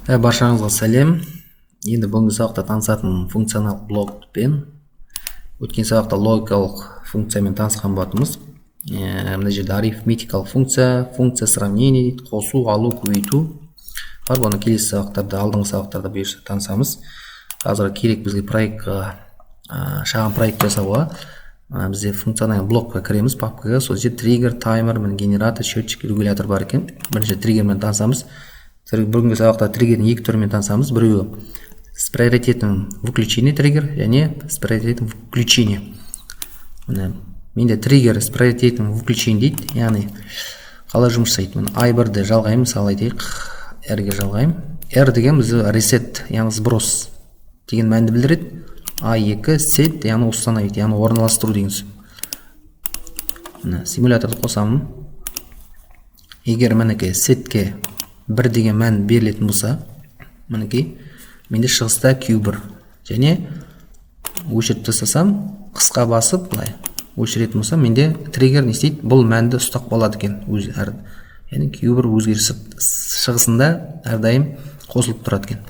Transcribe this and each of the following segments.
Баршаңызға сәлем. Енді бүгінгі сабақта танысатын функционалдық блокпен өткен сабақта логикалық функциямен танысқан болатынбыз. Мына жерде арифметикалық функция, функция сравнения дейді, қосу, алу, көбейту бар. Бұны келесі сабақтарда, алдыңғы сабақтарда бұйырса танысамыз. Қазір керек бізге проектқа, шағын проект жасауға бізде функциональный блокқа кіреміз, папкаға. Сол жерде триггер, таймер, міне, генератор, счетчик, регулятор бар екен. Бірінші триггермен танысамыз. Бүгінгі сабақта триггердің екі түрімен танысамыз. Біреуі с приоритетом выключение триггер және с приоритетом включение. Міне, менде триггер с приоритетом выключение дейді, яғни қалай жұмыс жасайды? Міне, ай бірді жалғаймын, мысалы айтайық, R-ге жалғаймын. R деген бізде reset, яғни сброс деген мәнді білдіреді. А2 set, яғни установить, яғни орналастыру деген сөз. Міне, симуляторды қосамын. Егер, мінекей, сетке бір деген мән берілетін болса, мінекей, менде шығыста Q1. Және өшіріп тастасам, қысқа басып былай өшіретін болсам, менде триггер не істейді? Бұл мәнді ұстап қалады екен өзі әр, яғни Q1 өзгеріс шығысында әрдайым қосылып тұрады екен.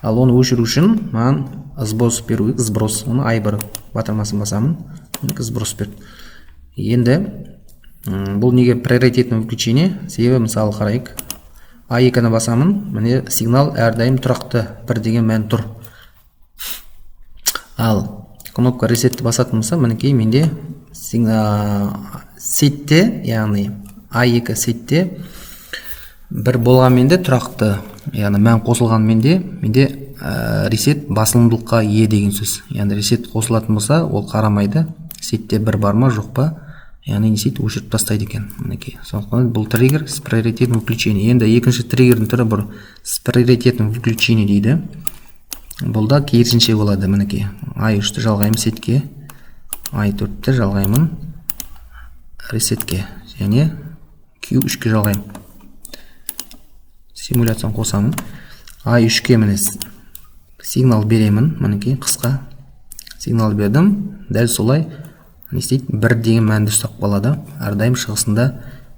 Ал оны өшіру үшін маған сброс беру керек, сброс. Оны I1 батырмасын басамын, мінекей, сброс берді. Енді бұл неге приоритетное выключение? Себебі, мысалы, қарайық, А2-ні басамын, міне, сигнал әрдайым тұрақты бір деген мән тұр. Ал кнопка reset ті басатын болсам, мінекей, менде сетте, яғни А2 сетте бір болғанмен де, тұрақты, яғни мән қосылғанмен де, менде reset басымдылыққа ие деген сөз. Яғни reset қосылатын болса, ол қарамайды, сетте бір бар ма, жоқ па, яғни не істейді? Өшіріп тастайды екен, мінекей. Сондықтан бұл триггер с приоритетом выключения. Енді екінші триггердің түрі бір с приоритетом выключение дейді. Бұл да керісінше болады. Мінекей, ай үшті жалғаймын сетке, ай төртті жалғаймын reset ке және Q3-ке жалғаймын. Симуляцияны қосамын. Ай үшке, міне, сигнал беремін. Мінекей, қысқа сигнал бердім. Дәл солай не істейді? Бір деген мәнді ұстап қалады әрдайым. Шығысында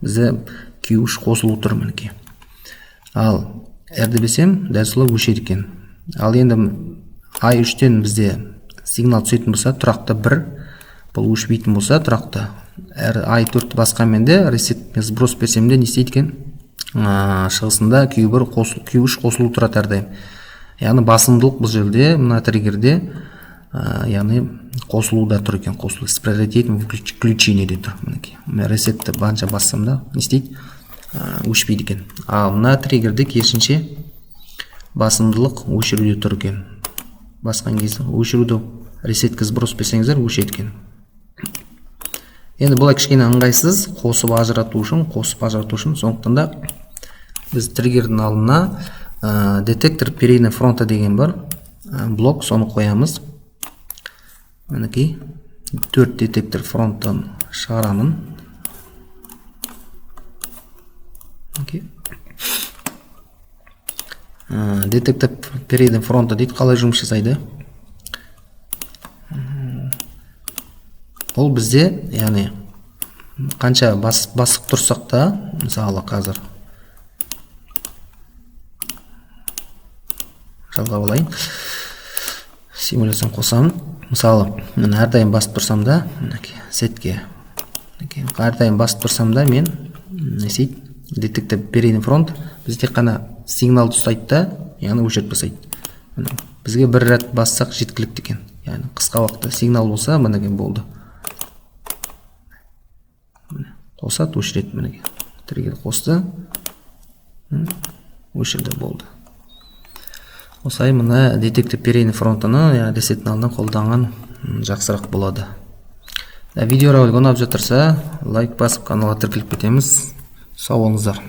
бізде Q3 қосылып тұр, мінекей. Ал R берсем, дәл солай өшеді екен. Ал енді ай үштен бізде сигнал түсетін болса, тұрақты бір, бұл өшпейтін болса, тұрақты R, ай төртті басқанмен де, reset пен сброс берсем де, не істейді екен? Шығысында Q1 қосыл, Q3 қосылып тұрады әрдайым. Яғни басымдылық бұл жерде, мына триггерде, яғни қосылуда тұр екен. Қосылу с приоритетом включение деп тұр. Мінекей, мен reset ті барынша бассам да, не істейді? Өшпейді екен. Ал мына триггерде керісінше, басымдылық өшіруде тұр екен. Басқан кезде өшіруді, reset ке сброс берсеңіздер, өшеді екен. Енді бұлай кішкене ыңғайсыз қосып ажырату үшін, қосып ажырату үшін. Сондықтан да біз триггердің алдына детектор переднего фронта деген бар блок, соны қоямыз. Мінекей, төрт детектор фронттан шығарамын. Мінекей, детектор переднего фронта дейді. Қалай жұмыс жасайды ол бізде? Яғни қанша басып тұрсақ та, мысалы, қазір жалғап алайын, симуляцияны қосамын. Мысалы, мен әрдайым басып тұрсам да, мінекей, сетке, мінекей, әрдайым басып тұрсам да, мен не істейді детектор передний фронт? Біз тек қана сигналды ұстайды да, яғни өшіріп тастайды. Міне, бізге бір рет бассақ жеткілікті екен. Яғни қысқа уақытта сигнал болса, мінекей, болды. Міне, қосады, өшіреді. Мінекей, триггер қосты, өшірді, болды. Осылай мына детектор передний фронтыны, яғни reset тің алдына қолданған жақсырақ болады. Видеоролик ұнап жатырса, лайк басып, каналға тіркеліп кетеміз. Сау болыңыздар.